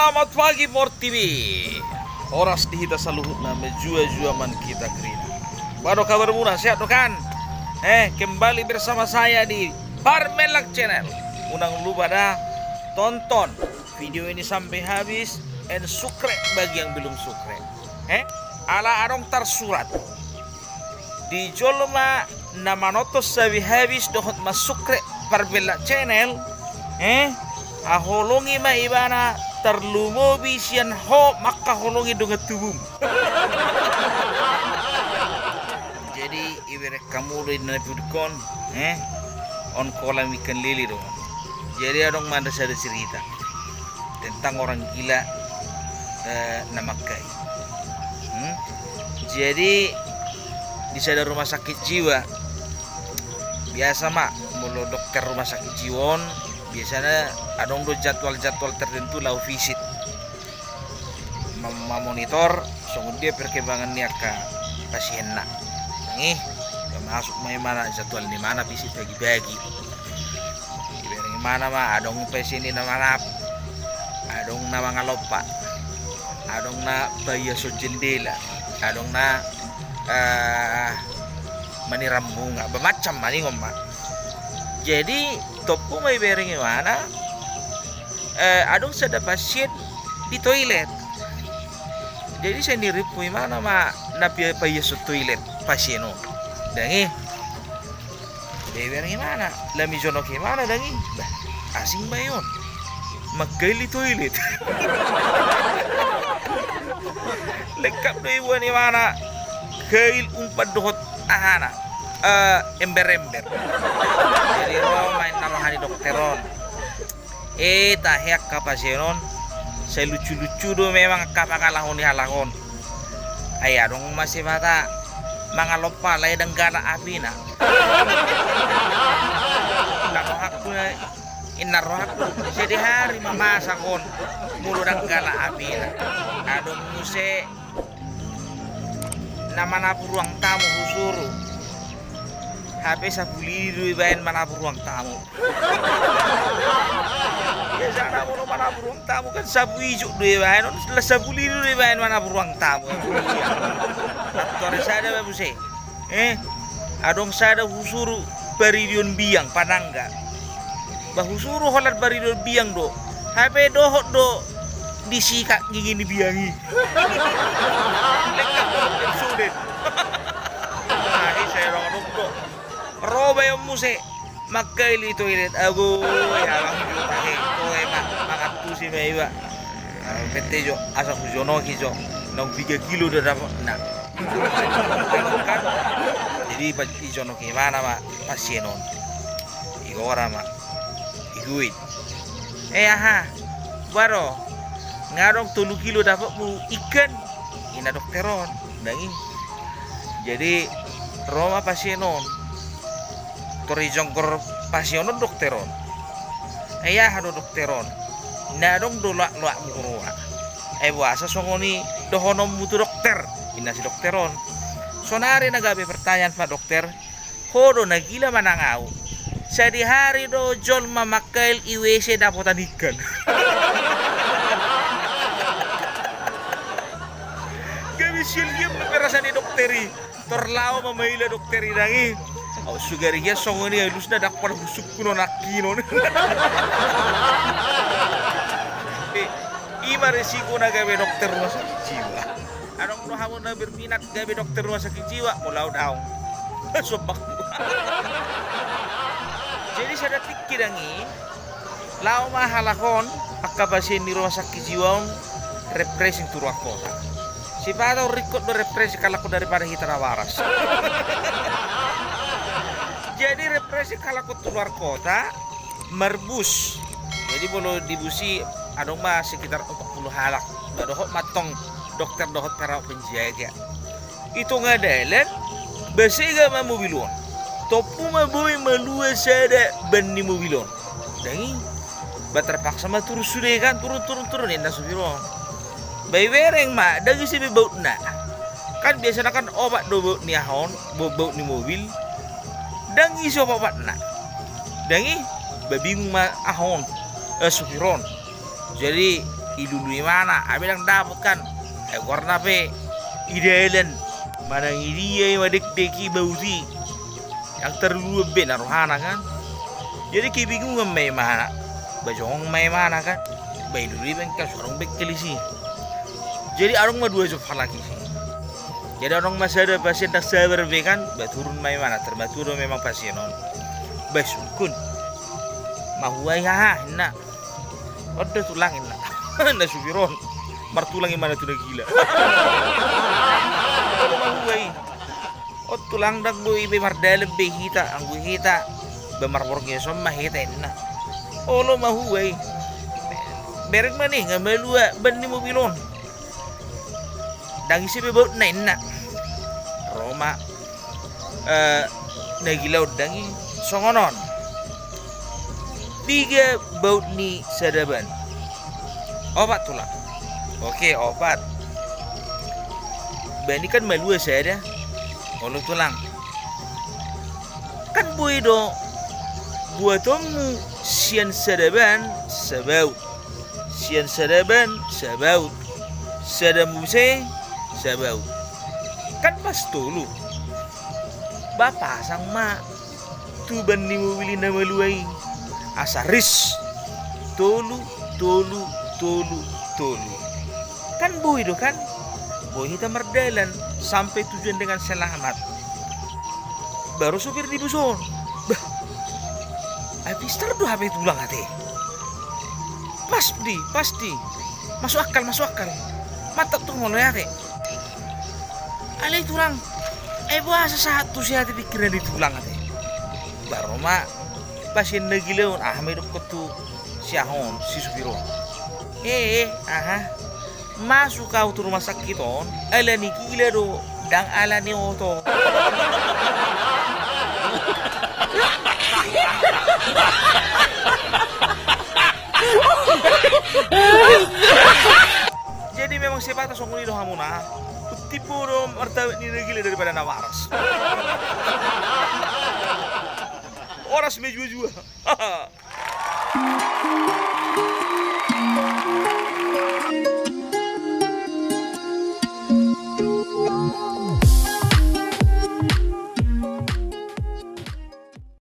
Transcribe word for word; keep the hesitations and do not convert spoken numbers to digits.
Selamat pagi, Portibi. Horas di hita saluhutna, mejuah-juah man hita kerina. Bah, do kabarmuna, sehat do kan? Eh, kembali bersama saya di Parmelang Channel. Unang lupa da tonton video ini sampai habis, and subscribe bagi yang belum subscribe. Eh, ala adong tarsurat. Di jolma na manonton sampe habis dohot mansubscribe Parmelang Channel, eh, haholongi ma ibana tarlumobi sian ho mangkaholongi dongan tubum. Jadi, ibereng hamu do inna na puduk on, eh, on kolam ikan lele do. Jadi, adong ma sada cerita tentang orang gila, eh, na mangkahi. Hmm? Jadi, di sada rumah sakit jiwa, biasa ma, molo dokter rumah sakit jiwa on, biasana adong do jadwal-jadwal tertentu laho visit. Mem-, mamonitor songon dia perkembangan ni angka pasienna. Nangkin, masuk ma ibana jadwal ni ibana visit pagi-pagi. Ibereng ibana ma, adong pasien i na manap, adong na mangalompa, adong na paiason jendela, adong na, eh, maniram bunga, bamacam ma ningon ma. Jadi, tompu ma ibereng ibana, eh, adong sada pasien di toilet. Jadi, sai nirimpu ibana ma na pia-, paiason toilet pasien on. Dang i. Ibereng ibana, lam ijonok ibana dang i. Bah, asing ma i on. Mangkail di toilet. Lengkap do iboan ibana kail, umpan dohot ahana, eh, ember-ember. Jadi ro ma inna roha ni dokter on. Eh, tahe angka pasien on, sai lucu-lucu do memang angka pangalaho ni halak on. Ai adong ma sipata mangalompa alai dang galak apina. Inna rohangku, inna rohangku, sadihari ma masa on molo dang galak apina. Adong muse na manabur ruang tamu husuru. Hape sapu lidi do ibaen manabur ruang tamu. Biasana molo manabur ruang tamu kan sapu ijuk do ibaen, on las sapu lidi do ibaen manabur ruang tamu. Antore sada ma muse. Eh, adong sada husuru paridion biang, panangga. Bah, husuru holan paridion biang do. Hape dohot do disikat gigi ni biang i. Lengkap do, sude. Ai, sai adong-adong do. Ro bae on muse. Mangkail di toilet. Ago, ya abang, tahe. Toe ma, mangantusi ma iba. Ah, pette jo, asa hujonohi jo. Naung piga kilo do dapotna. Kan? Jadi, pa-, ijonok ibana ma pasien on. Igora ma. Iguit. Eh, aha, bah ro, nga adong tolu kilo dapotmu ikan, inna dokter on, dang i. Jadi, ro ma pasien on. Tor ijonggor pasien on dokter on. Eh, aha do dokter on? Inna adong do loak-loakmu roa. Eh, boasa songon i dohononmu tu dokter? Inna si dokter on. Sonari na gabe pertanyaan, Pak Dokter. Ho do na gila manang ahu? Sadihari do jolma mangkail i W C dapotan ikan. Gabe sian liam do perasaan ni dokter i. Tor laho ma maila dokter i dang i. Ahu sugari hian songon i alusna, dang pola husungkun on nangkinon. Eh, i ma resiko na gabe dokter rumah sakit jiwa. Adong do hamu na berminat gabe dokter rumah sakit jiwa, molo ahu daong. Sombak. Jadi sada tingki dang i, laho ma halak on, angka pasien ni rumah sakit jiwa on, refreshing tu ruang kota. Sipata on ringkot do refreshing halak on daripada hita na waras. Jadi refreshing halak on tu luar kota, marbus. Jadi molo di bus i adong ma sekitar opat puluh halak. Ba dohot mantong dokter dohot perawat penjaga. I tonga dalan, basega ma mobil on. Tompu ma boi malua sada ban ni mobil on. Dang i. Ba terpaksa ma turun sude kan, turun, turun, turun, inna supir on. Ba ibereng ma, dang ise be bautna. Kan biasana kan opat do baut ni aha on, ba-, baut ni mobil. Dang ise opat-opatna. Dang i, ba bingung ma aha on, eh, supir on. Jadi, Dilului imana, ai ndang dapot kan. Ai goarna pe di dalan, manang di dia i ma dekdek i baut i. Ndang tarlului be na rohana kan. Jadi kebingungan ma imana. Ba jongjong ma imana kan. Ba dilului bengkel, so adong bengkel disi. Jadi adong ma dua jom halak i. Jadi adong ma sada pasien ndang sabar be kan, ba turun ma imana, tarmatua do memang pasien on. Ba sungkun. Mahua i haha, inna. On do tulang, inna. Na supir on. Martulang imana tu na gila. Olo mahua i. On tulang, ndang boi be mardalan be hita, anggo hita ba marborngin on ma hita, inna. Olo mahua i. Bereng ma ninna malua ban ni mobil on. Ndang ise be bautna, inna. Ro ma, eh, na gila on, ndang i songon on. Piga baut ni sada ban? Opat, tulang. Oke, opat. Ban i kan malua sada. Olo tulang. Kan boi do buatonmu sian sada ban sabaut. Sian sada ban sabaut. Sada muse sabaut. Kan pas tolu. Ba pasang ma tu ban ni mobil i na malua i. Asa ris. Tolu, tolu, tolu, tolu. Kan boi do kan? Boi hita mardalan sampe tujuan dengan selamat. Baru supir ni bus on. Bah. Ai pistar do hape tulang ate. Pas di, pas di. Masuk akal, masuk akal. Mantap tu molo ate. Alai tulang. Ai boasa sahat tu si ate pikiran ni tulang ate. Baru ma pasien na gila on, aha ma didokkon tu si aha on, si supir on. Eh, eh, aha. Masuk au tu rumah sakit on, ala ni gila do, ndang ala ni oto. Jadi memang sebatas songon i do hamuna. Untimbo do martawet ni na gila daripada na waras. Horas ma juajua.